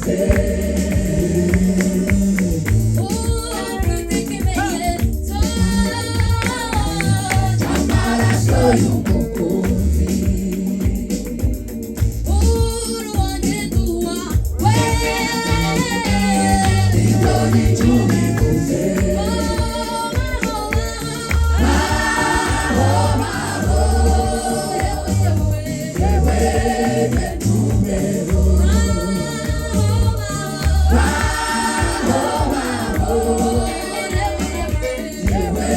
Tubivuze. Ufite ikimenyetso cy'amaraso y'Umukunzi. Uruwanjye nduwawe. Ibyo ni tubivuze. Baho, baho. Yewe, tubeho. Baho, baho. Yewe,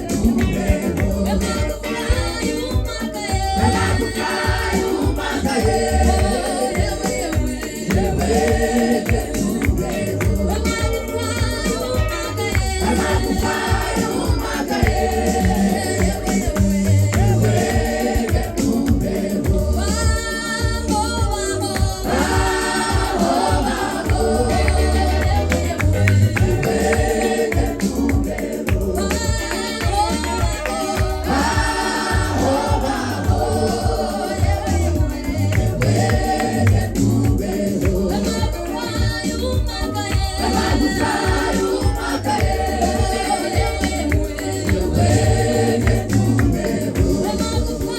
tubeho. Amagufa yumagaye. Yewe, tubeho. Amagufa Amagufa yumagaye. yumagaye. Yewe, tubeho. Baho, baho. Baho, baho. Yewe, tubeho. Baho, Baho, baho. Yewe, tubeho. Amagufa Amagufa yumagaye. yumagaye. Yewe, tubeho. Amagufa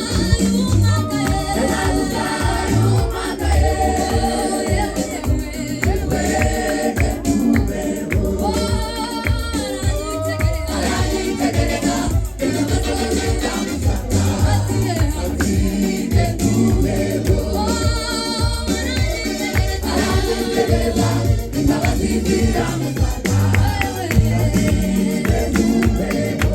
yumagaye. Amagufa yumagaye. Yewe, tubeho. Aranyitegereza, urukundo ruramufata. Ati: "Tubeho." Aranyitegereza, imbabazi ziramufata. Ati: "Tubeho."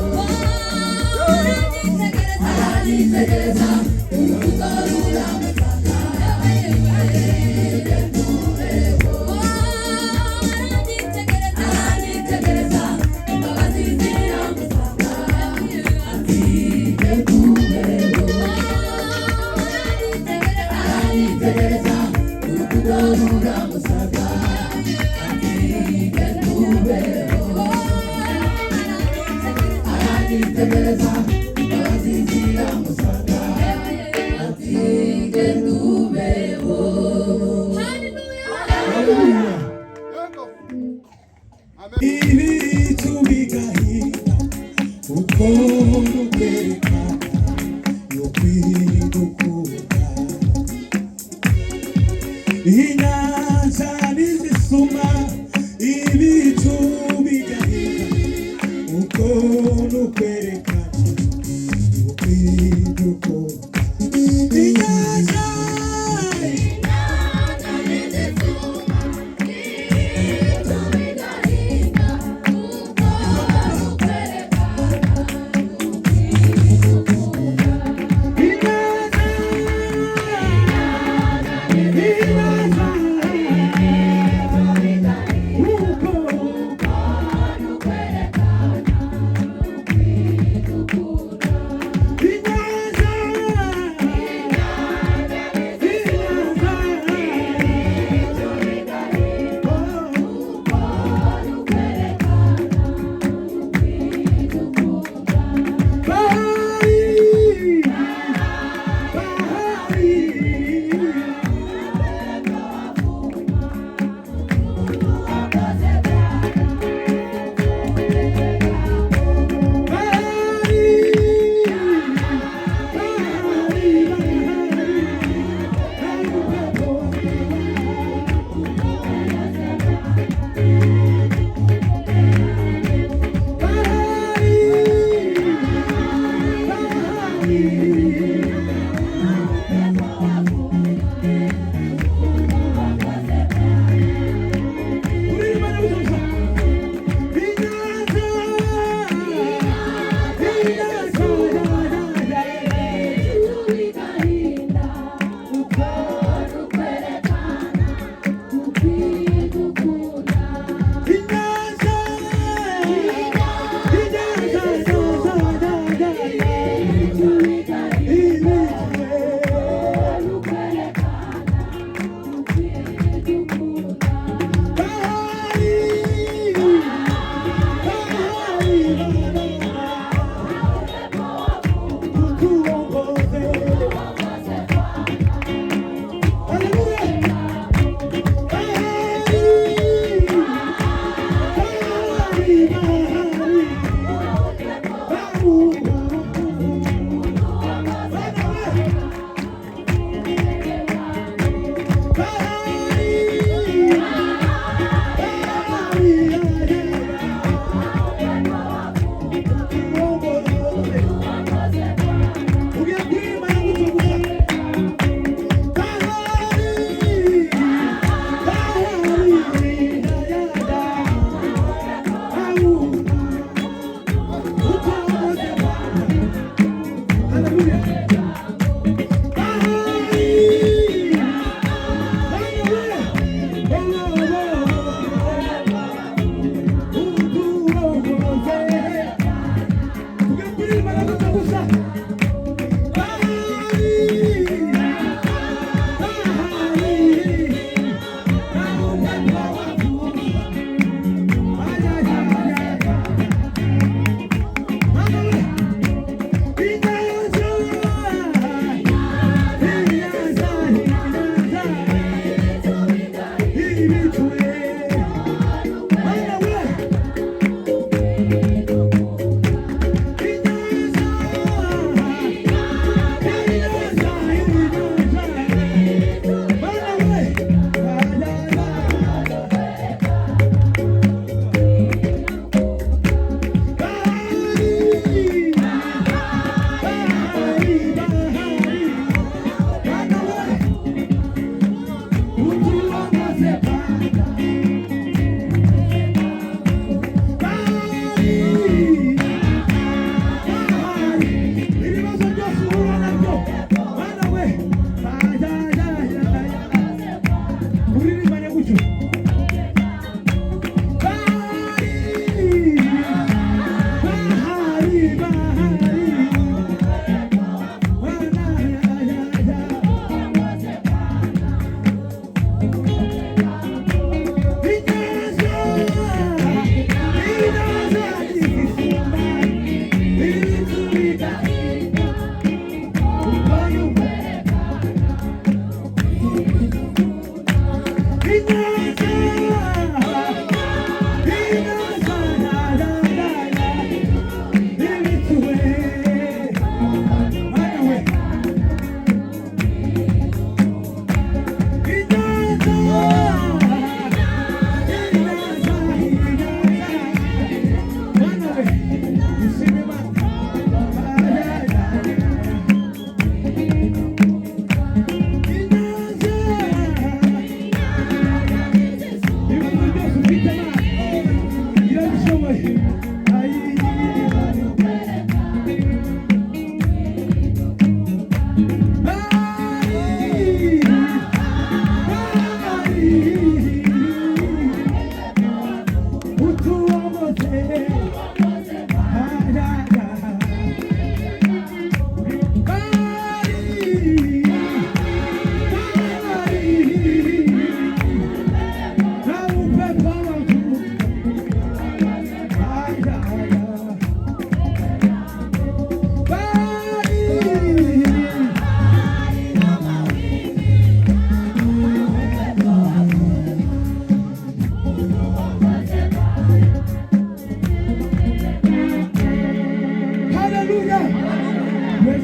Aranyitegereza, urukundo ruramufata. Ati: "Tubeho." Aranyitegereza, imbabazi ziramufata. Ati: "Tubeho." Aranyitegereza, urukundo ruramusaka. Ati: "Tubeho." Aranyitegereza, imbabazi ziramusaka. Ati: "Tubeho." Hallelujah. Ibicu bigahinda, uko rukwereka.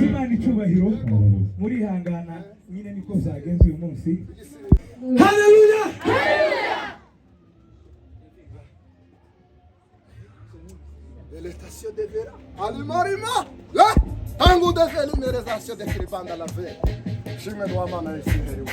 Imana icyubahiro. Murihangana nyine, niko byagenze uyu munsi. Haleluya! L'eletation de vera. Alimarima. Eh? Tangu de elimination de kribanda la ve. Shimwe wa mana yesiheriwe.